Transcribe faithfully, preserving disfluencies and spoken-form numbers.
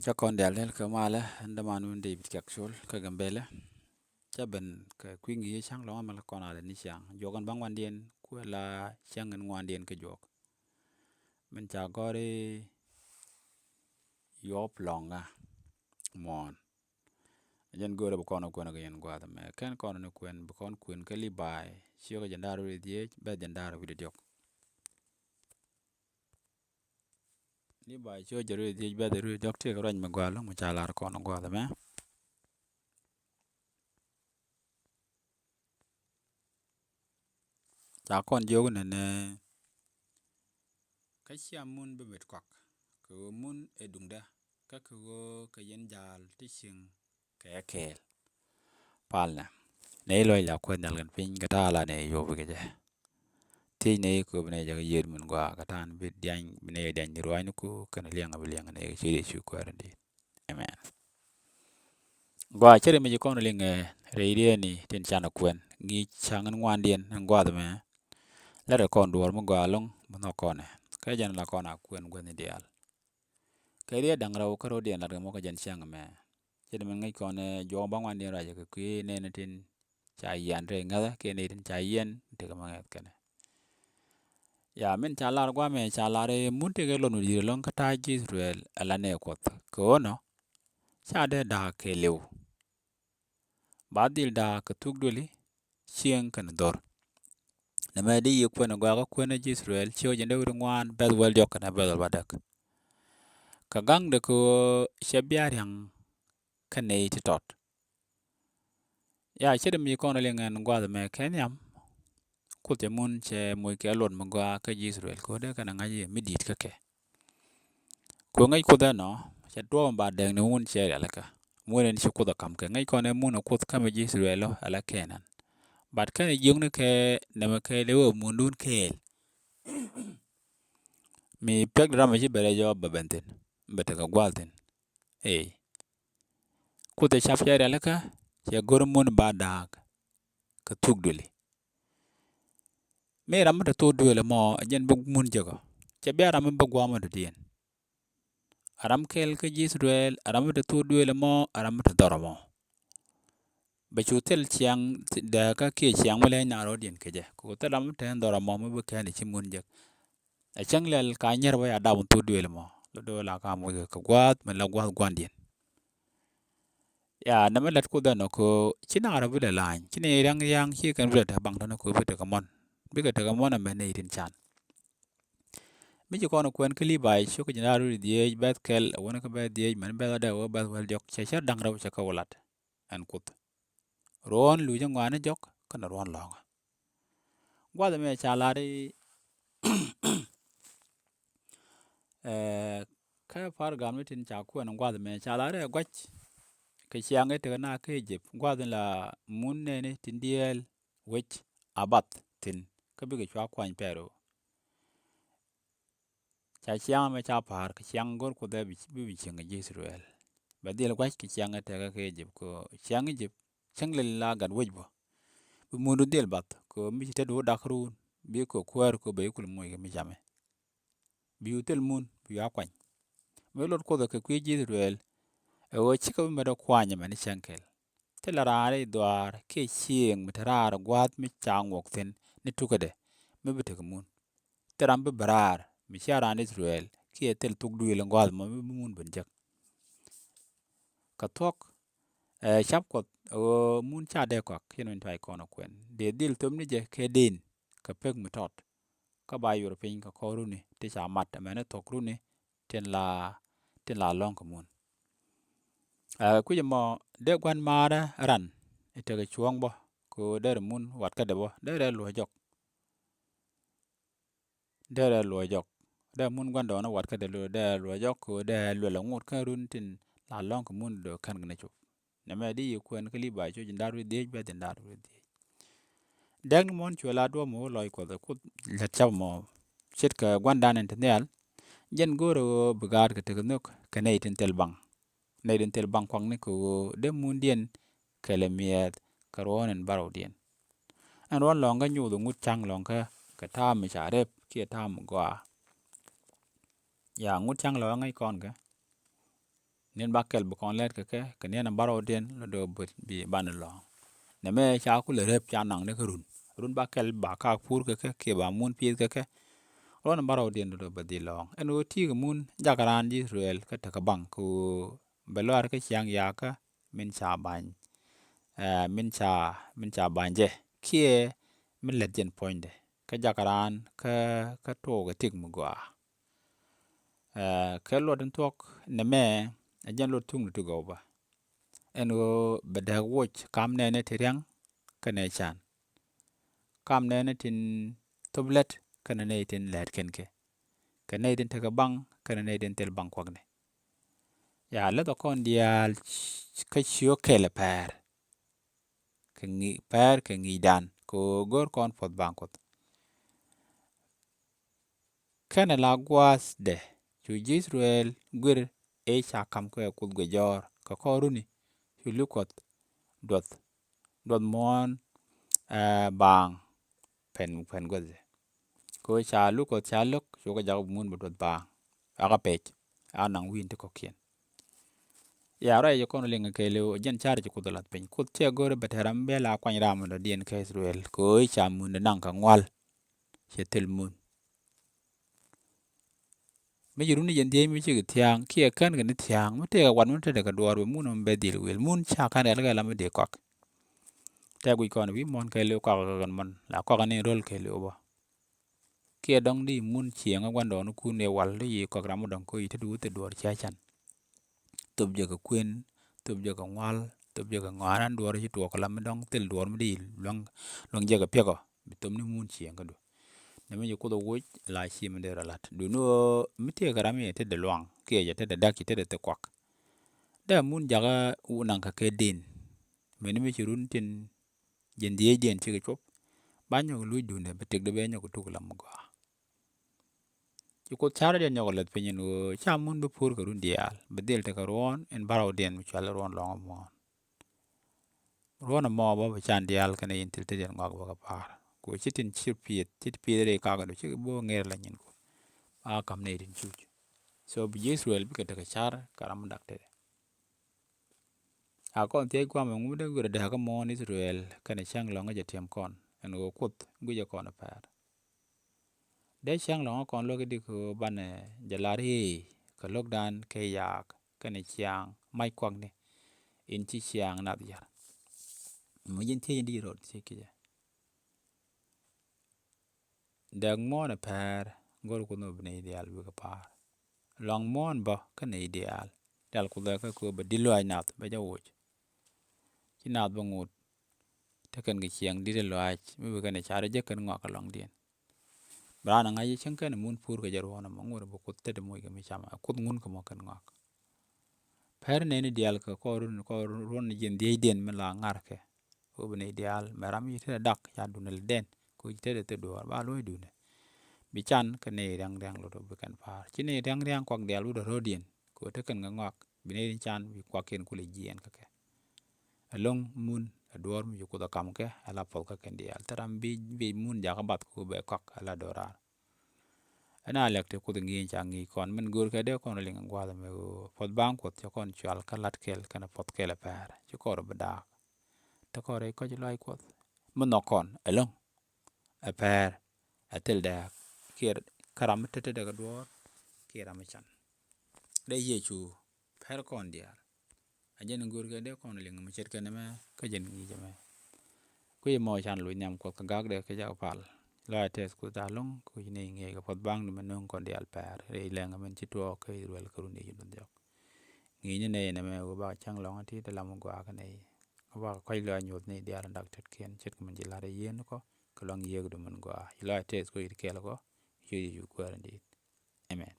Cä kɔn diaal dɛl kɛ malɛ, ɛn däman wun David Kiak Col kä Gambɛlɛ. Cä ben kɛ kui̱ ŋi̱i̱c cäŋ lɔ̱ŋ amɛ la kɔn alɛ ni ciaŋ. Juɔk ɛn bä ŋuandiɛn kuɛ la cäŋ ɛn ŋuandiɛn kä juɔk. Min ca gɔ̱r i̱ yuɔp lɔ̱ŋä muɔ̱ɔ̱n. Jɛn go̱o̱rɛ bi kɔn kuɛn kɛ yɛn gua̱a̱th ɛmɛ. Kɛn kɔn ni kuɛn, bi kɔn kuɛn kä Libaay, ciökä jiɛn da̱ŋ rɛw wi̱cdɛ dhieec, bɛ̈th jiɛn da̱ŋ rɛw wi̱cdɛ diɔ̱k. Libaay ciökä jiɛn rɛw wi̱cdɛ dhieec, bɛ̈th rɛw wi̱cdɛ diɔ̱k, tëëkɛ ruac mi gɔaa ɛlɔ̱ŋ mi ca lar kɔn gua̱a̱th ɛmɛ. Ca kɔn jiök nɛnɛ, kä cia mun bi met kɔak, kɛ ɣöö mun ɛ duŋdä, kä kɛ ɣöö kɛ yɛn ja̱a̱l ti cieŋ kɛ kɛɛl. Palnɛ, nɛy lɔc la kueth nhial kɛn piny, kɛ ta̱a̱ la nɛy yuɔp kɛ jɛ. Thiec nɛy kɛ ɣöö bi nɛy jɛ kɛ yiëët min gɔaa, kɛ ta̱a̱ bi diany, bi nɛy diany ruaacniku kɛnɛ liɛŋ bi liɛŋ nɛy kɛ ciöt Yecu Kuäär in di̱i̱t. Amen. Gɔaa, cɛ ri mi ci kɔn liŋ ɛ rɛydiɛn ni tin canɛ kuɛn ŋi̱i̱c cäŋ in ŋuandiɛn in gua̱a̱th ɛmɛ. Lɛr kɛ kɔn duɔ̱ɔ̱r mi gɔaa ɛlɔ̱ŋ bi nhɔk kɔn ɛ. Kä jɛn la kɔn a kuɛn guäthni diaal. Kɛ riet da̱ŋ rɛw kä rɔ̱diɛn lat kɛ mɔ kä jɛn cäŋ ɛmɛ. Cɛ ri mi ŋäc kɔn ɛ juɔk bä ŋuandiɛn ruacɛ kɛ kui̱ nɛɛni tin ca yian rɛy ŋäthä kiɛ nɛy tin ca yian tekɛ ma ŋäth kɛnɛ. Ya, min ca lar guamɛ, ca lar i̱ mun tëëkɛ lon wi̱i̱ di̱i̱t ɛlɔ̱ŋ kä ta̱a̱ ji̱ Ithɛrɛl ala nɛy Kuɔth. Kɛ ɣöö nɔ ca dee da̱a̱k kɛɛliw. Ba dhil da̱a̱k kɛ thuk duëli, cieŋ kɛnɛ dhɔr. Nɛmɛ di yiëë kuɛn ɛ gɔaa kä kuɛn ɛ ji̱ Ithɛrɛl, ciökä jiɛn da̱ŋ rɛw wi̱cdɛ ŋuan, bɛ̈th wäl diɔ̱k kɛnɛ bɛ̈th wäl bädäk. Kɛ ga̱ŋdɛ kɛ ɣöö cɛ bia ria̱ŋ kä nɛy ti tɔt. Ya, cɛ ri mi ci kɔn liŋ ɛn gua̱a̱th ɛmɛ kɛ nhiam. Kuoth cɛ mun cɛ moc kɛ luɔt mi gɔaa kä ji̱ Ithɛrɛl, kɛ ɣöö dee kɛn ɛ ŋa̱c i̱ mi di̱i̱t kä kɛ. Kɛ ɣöö ŋäc Kuoth ɛnɔ, cɛ duɔ̱ɔ̱p in ba dääkni wun cɛ rialikä. Mun ɛn ci Kuoth ɛ ka̱m kɛ. Ŋäc kɔn ɛ mun ɛ Kuoth ka̱mɛ ji̱ Ithɛrɛl ɔ, ala Kɛnan. But kɛn ɛ jiökni kɛ nɛmɛ kɛɛl ɛ ɣöö mundun kɛɛl mi piɛk di ram mi ci bɛ rɛc ɔ bɛ ben thi̱n, bɛ tekɛ gua̱a̱th thi̱n. Ëë. Kuoth ɛ ca̱p cɛ rialikä, cɛ go̱r mun ba da̱a̱k kɛ thuk duëli. Mi ram mi te thuk duëli mɔ, ɛ jɛn bi mun jek ɔ. Cɛ bia ram mi bi gua̱a̱th mɔ dɔ̱diɛn. A ram kɛl kä ji̱ Ithɛrɛl, a ram mi te thuk duëli mɔ, a ram mi te dhɔr mɔ. Bɛ cu thil ciaŋ dääkä kiɛ ciaŋ mi leny na rɔ̱diɛn kɛ jɛ. Kɛ ku thil ram mi te dhɔr mɔ mi bi kɛn i̱ ci mun jek. Ɛ cäŋ lɛl ka nyier bä ya dap in thuk duëël mɔ. Lɔ do̱o̱l a ka muc kɛ gua̱a̱th, min la gua̱a̱th gua̱ndiɛn. Ya, nɛmɛ lät Kuoth ɛnɔ kɛ ɣöö ci nak rɔ bi lɛ la̱ny. Ci nɛy ria̱ŋ ria̱ŋ, ci kɛn bi lɛ te baŋ tɔ̱nɛ kɛ ɣöö bi tekɛ muɔ̱n. Bikɛ tekɛ muɔ̱n ɛmɛ nɛy tin can. Mi ci kɔn kuɛn kä Libaay, ciökä jiɛn da̱ŋ rɛw wi̱cdɛ dhieec, bɛ̈th kɛl, a wänä kä bɛ̈th dhieec, mɛn bɛ̈th wäl diɔ̱k, cɛ cär da̱ŋ rɛw cɛ kɛ wä lat. Ɛn Kuoth. Ruɔ̱ɔ̱n luucä ŋɔaani jɔk kɛnɛ ruɔ̱ɔ̱n lɔ̱ŋä. Gua̱th ɛmɛ ca lar i̱, eh, kä par gam ni tin ca kuɛn gua̱th ɛmɛ ca lar i̱ ɛ gua̱c kɛ ciaŋ i̱ tekɛ na kä Ijip, gua̱th in la mun nɛɛni tin diɛɛl wec a bath thi̱n kä bikɛ cua kuany Pɛro. Ca ciaŋ ɛmɛ ca pa̱a̱r kɛ ciaŋ go̱r Kuoth ɛ bi, bi, bi cieŋ kɛ ji̱ Ithɛrɛl. Bɛ dhil gua̱c kɛ ciaŋ ɛ tekɛ kɛ Ijip, kɛ ciaŋ Ijip cäŋ lɛl la gat wec bä. Bi mundu dhil bath kɛ mi ci tetdu wä dak run, bi kɛ kuäär kɛ bɛ ikul moc kɛ mi camɛ. Bi yu thil mun, bi yu a kuany. Mi luɔt Kuoth ɛ kɛ kui̱ ji̱ Ithɛrɛl, ɛ ɣöö cikɛ bi mɛt ɛ kuany ɛmɛ ni cäŋ kɛl. Thilɛ raan rɛy dhuaar kiɛ cieŋ mi te raar gua̱a̱th mi ca ŋuɔk thi̱n ni tukädɛ mi bi tekɛ mun. Thil ram bi bɛ raar mi cia raan Ithɛrɛl kiɛ thil thuk duëël in gua̱a̱th mɔ mi bi mun ben jek. Kɛ thuɔ̱k, ɛ, ca̱p Kuɔth ɛ ɣöö mun ca dee kɔak, cin min tuac kɔn ɛ kuɛn. Dee dhil thöp ni jɛ kɛ den kɛ pek mi tɔt. Kä ba yuɔr piny kɛ kɔr runi ti ca mat, amäni thuɔ̱k runi tin la, tin la lɔ̱ŋ kɛ mun. Ɛ, kui̱c ɛmɔ dee gua̱n maarä ran i̱ tekɛ cuɔ̱ɔ̱ŋ bä kɛ ɣöö derɛ mun watkädɛ bä derɛ luɔ̱c jɔk. Derɛ luɔ̱c jɔk. Derɛ mun gua̱ndɔɔŋni watkädɛ luɔ̱c, derɛ luɔ̱c jɔk kɛ ɣöö derɛ luɛl ɛ ŋot kä run tin la lɔ̱ŋ kɛ mun do̱ kɛn kɛ ni cop. Nɛmɛ di yi kuɛn kä Libaay cuc in da̱r wi̱i̱ dhiec bɛ thin da̱r wi̱i̱ dhiec. Dɛk ni muɔ̱n cuɛ la duɔ̱ɔ̱p mɔ wä lɔc Kuɔth ɛ Kuoth lät cap mɔ. Ce̱tkɛ gua̱ndan in te nhial. Jɛn go̱o̱rɛ ɣöö bi gaat kɛ tekɛ nhök kɛ nɛy tin thil baŋ. Nɛy tin thil baŋ kuakni kɛ ɣöö dee mundiɛn kɛlɛ miɛɛth kɛ ruɔ̱ɔ̱n in bärɔwdiɛn. Ɛn ruɔ̱n lɔ̱ŋkä nyoth ŋut ca̱ŋ lɔ̱ŋkä kɛ ta̱a̱ mi ca rep kiɛ ta̱a̱ mi gɔaa. Ya ŋut ca̱ŋ lɔ̱ŋkä ŋäc kɔn kɛ. Ni̱n ba kɛl bi kɔn lɛt kɛ kɛ, kɛ ni̱n a bärɔwdiɛn lɔ dee bi banɛ lɔ̱ŋ. Nɛmɛ ca kulɛ rep ca naŋ ni kä run. Run ba kɛl ba kak pur kɛ kɛ kiɛ ba mun pieth kɛ kɛ. Ruɔn a bärɔwdiɛn lɔ dee bi dhil lɔ̱ŋ. Ɛn ɣöö ti̱i̱ kɛ mun jak raan ji̱ Israel kä tekɛ baŋ kɛ ɣöö bɛ lɔaar kä ciaŋ yakä min ca ba̱ny, eh, min ca, min ca ba̱ny jɛ kiɛ min lät jɛn puɔ̱nydɛ. Kä jak raan kä, kä tuɔɔk ɛ tik mi gɔaa. Eh, kɛ luɔt in thuɔ̱k nɛmɛ ɛ jɛn luɔt thuŋni ti gɔw bä. Ɛn ɣöö bɛ dääk woc kam nɛɛni ti ria̱ŋ kɛnɛ can. Kam nɛɛni tin thop lät kɛnɛ nɛy tin lɛt kɛn kɛ. Kɛ nɛy tin tekɛ baŋ kɛnɛ nɛy tin thil baŋ kuakni. Ya läth ɔ kɔn diaal kä ciö kɛl ɛ pɛr. Kɛ ŋi̱-, pɛr kɛ ŋi̱i̱cdan kɛ ɣöö go̱r kɔn puɔth baŋ Kuɔth. Kɛnɛ la gua̱a̱thdɛ cu ji̱ Israel guir ëë ca ka̱m kɛ Kuoth guic jɔ̱ɔ̱r kɛ kɔr runi cu luk Kuɔth duɔth, duɔth muɔ̱ɔ̱n, eh, baaŋ pɛn, pɛn guäthdɛ. Kɛ ɣöö ca luk Kuɔth ca lo̱k cukɛ jak bi mun bi duɔth baaŋ. Akä pec a naŋ wi̱i̱n ti kɔ̱kiɛn. Ya ruac jɛ kɔn liŋ kɛɛliw jɛn car ci Kuoth lath piny. Kuoth cɛ go̱r bɛ tɛ̈r ram bɛ la kuany ram dɔ̱diɛn kä Israel kɛ ɣöö ca mun di naŋ kɛ ŋual. Cɛ thil mun. Mi ci run ni jɛn dhiec mi cikɛ thia̱a̱ŋ kiɛ kän kɛ ni thia̱a̱ŋ mi tëëkɛ wat mi tetdɛ kɛ duɔɔr bɛ mun mi bɛ dhil wil mun ca kän kɛ la mi dee kɔak. Tɛ guic kɔn wi̱i̱ muɔ̱n kɛɛliw kɔak kɛ kɛn mɔn la kɔak ni ro̱l kɛɛliw bä. Kiɛ dɔ̱ŋ di mun cieŋ ɛ gua̱ndɔɔŋnikun ëë wal di yi kɔk ram mi dɔ̱ŋ koc te duut thil duɔ̱ɔ̱r cia can. Thop jɛ kɛ kuën, thop jɛ kɛ ŋual, thop jɛ kɛ ŋɔaran duɔ̱ɔ̱r ci tuɔɔk kɛ lam mi dɔ̱ŋ thil duɔ̱ɔ̱r mi di luäŋ, luäŋ jɛ kɛ piɛkɔ bi thop ni mun cieŋ kädu. Nɛ mi ci Kuoth ɛ woc la ci mi dee rɔ la̱t. Duuni ɣöö mi tëëkɛ ram i̱ tetdɛ luaŋ kiɛ jɛ tetdɛ da̱k ci tetdɛ thil kuak. Dee mun jakä wun naŋ kɛ kɛ den. Mëni mi ci run tin jɛn dhiecdiɛn cikɛ cuɔp. Ba nyɔk luc duundɛ bi tëkdɛ bɛ nyɔk tuk lam mi gɔaa. Ci Kuoth carɛ diɛn nyɔk lɛth piny ɛn ɣöö ca mun bi pur kɛ run diaal bi dhil tekɛ ruɔ̱ɔ̱n in bärɔwdiɛn mi cuali ruɔ̱ɔ̱n lɔ̱ŋ ɛmɔɔn. Ruɔ̱ɔ̱n ɛmɔ bä bi can diaal kɛnɛ in thil tetdiɛn ŋɔak bä kɛ pa̱a̱r. Ku ci tin ci pieth ci pieth rɛy kakɛ du cikɛ bo̱o̱ ŋer la nyin ku. A ka̱m nɛy tin cuc. So bi ji̱ Israel bikɛ tekɛ car kɛ ram mi dak tetdɛ. A kɔn thiec gua̱a̱m ɛŋu dee wi̱r dääk kä muɔ̱ɔ̱n Israel kɛnɛ cäŋ lɔ̱ŋä jɛ tiɛm kɔn ɛn ɣöö Kuoth guicɛ kɔn ɛ pɛr. Dee cäŋ lɔ̱ŋä kɔn luäk i̱di kɛ ɣöö banɛ jɛ lar i̱ kɛ lo̱kdan kɛ yaak kɛnɛ ciaŋ mac kuakni in ci ciaŋ nath yar. Mɔ ji̱n thiec in di rot thiec kicɛ. Dääk muɔ̱ɔ̱n ɛ pɛr go̱r Kuoth ni ɣöö bi nɛy diaal bikɛ pa̱a̱r. Lɔ̱ŋ muɔ̱ɔ̱n bä kä nɛy diaal. Diaal Kuoth ɛ kä kɛ ɣöö bɛ di̱t lɔaac nath bɛ jɛ woc. Ci nath bä ŋot. Te kɛn kɛ ciɛŋ di̱t lɔaac mi bi kɛn ɛ car jek kɛn ŋɔak kɛ lɔ̱ŋdiɛn. Bi raan ɛ ŋa̱c i̱ cäŋ kɛn mun pur kɛ jɛ ruɔ̱n ɛmɔ ŋot bi Kuoth tetdɛ moc kɛ mi cam ɛ Kuoth ŋun kɛ mɔ kɛn ŋɔak. Pɛr nɛni diaal kɛ kɔr run kɔr ruɔ̱n ni ji̱n dhiecdiɛn mi la ŋa̱rkɛ. Ɣöö bi nɛy diaal mɛ ram i̱ ci tetdɛ dak ca duundɛ lɛ dɛn kɛ ɣöö ci tetdɛ thil duɔ̱ɔ̱r ba luɔ̱c duundɛ. Bi can kɛ nɛy ria̱ŋ ria̱ŋ lot ɣöö bi kɛn pa̱a̱r ci nɛy ria̱ŋ ria̱ŋ kuak diaal wut ɛ ro̱o̱diɛn kɛ ɣöö te kɛn kɛ ŋɔak bi nɛy tin can bi kuakiɛn kulɛ jiɛɛn kä kɛ. Ɛlɔ̱ŋ mun ɛ duɔ̱ɔ̱r mi ci Kuoth ɛ ka̱m kɛ ɛ la puɔth kä kɛn diaal thil ram bi, bi mun jakä bath kɛ ɣöö bɛ kɔak ɛ la do̱raar. Ɛn a lɛk ti Kuoth ŋi̱i̱c ca ŋi̱i̱c kɔn min görkɛ dee kɔn liŋ gua̱a̱th ɛmɛ ɣöö puɔth ba̱a̱ŋ Kuɔth cɛ kɔn cual kä la̱t kɛl kɛnɛ puɔth kɛl ɛ pɛr ci kɔr bi daak. Te kɔr rɛy kɔc lɔaac Kuɔth mi nhɔk kɔn ɛlɔ̱ŋ ɛ pɛr ɛ thil dɛɛk kiɛ kä ram mi tetdɛ kɛ duɔ̱ɔ̱r kiɛ ram mi can. Dee Yecu pɛr kɔn diaal. A jɛn in görkɛ dee kɔn liŋ mi ce̱tkɛ nɛmɛ kä jɛn ŋi̱i̱c ɛmɛ. Kui̱ mɔ can loc nhiam Kuɔth kɛ gakdɛ kɛ cak pal. Lɔaac tɛth Kuoth da̱a̱ lo̱ŋ kɛ wi̱c ni ŋi̱eec kɛ puɔth ba̱a̱ŋ ni mi nöŋ kɔn diaal pɛr rɛy lɛŋ min ci tuɔɔk kä Israel kä run i̱ ci duɔth jɔk. Ŋi̱i̱c ni nɛy nɛmɛ wä bak cäŋ lɔ̱ŋ ti te lam mi gɔaa kä nɛy. Wä bak kɔc lɔaac nyuɔth ni diaal in dak tetkiɛn ce̱tkɛ min ci la̱t ɛ yieen kɔ kɛ luaŋ yiëëkdu min gɔaa. Ci lɔaac tɛth Kuoth i̱ ti kɛɛl kɔ. Ci Yecu Kuäär in di̱i̱t. Amen.